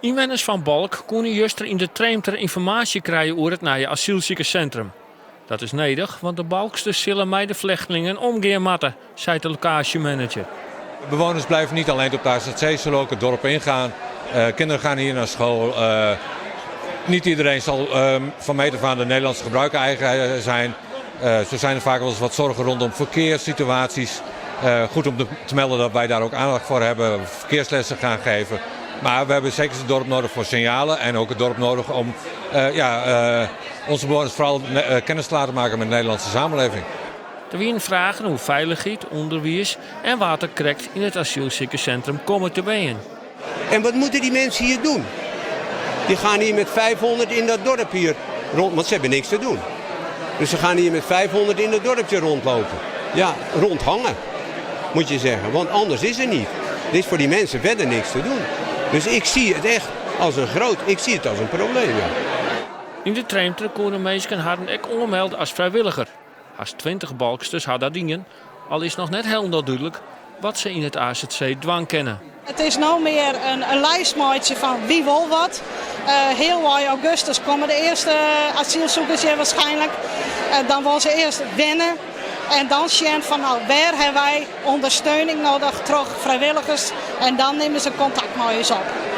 Ynwenners fan Balk koene juster yn de Treemter ynformaasje krije oer it nije asylsikerssintrum. Dat is nedich, want de Balksters sille mei de flechtlingen omgean moatte, seit de lokaasjemanager. De bewoners blijven niet alleen op de AZC, zullen ook het dorp ingaan. Uh, kinderen gaan hier naar school. Uh, niet iedereen zal uh, van meet af aan de Nederlandse gebruiken eigen zijn. Uh, zo zijn er vaak wel eens wat zorgen rondom verkeerssituaties. Uh, goed om te melden dat wij daar ook aandacht voor hebben, verkeerslessen gaan geven. Maar we hebben zeker het dorp nodig voor signalen en ook het dorp nodig om uh, ja, onze bewoners vooral kennis te laten maken met de Nederlandse samenleving. Der wiene fragen oer feilichheid, ûnderwiis en wa't der krekt yn it asylsikerssintrum komme te wenjen. En wat moeten die mensen hier doen? Die gaan hier met 500 in dat dorp hier rond, want ze hebben niks te doen. Dus ze gaan hier met 500 in het dorpje rondlopen. Ja, rondhangen, moet je zeggen. Want anders is er niet. Er is voor die mensen verder niks te doen. Dus ik zie het echt als een groot, ik zie het als een probleem. Ja. Yn de Treemter koene minsken harren ek oanmelde as frijwilliger. Hast 20 Balksters ha dat dien, al is noch net hielendal dúdlik wat se yn it AZC dwaan kinne. It is no mear in lijst meitsje fan wie wol wat. Healwei augustus komme de earste asylsikersen hjir waarskynlik. Dan wolle se earst wenne en dan sjen fan no, wêr hawwe wy ûndersteuning nedich troch frijwilligers en dan nimme se kontakt mei ús op.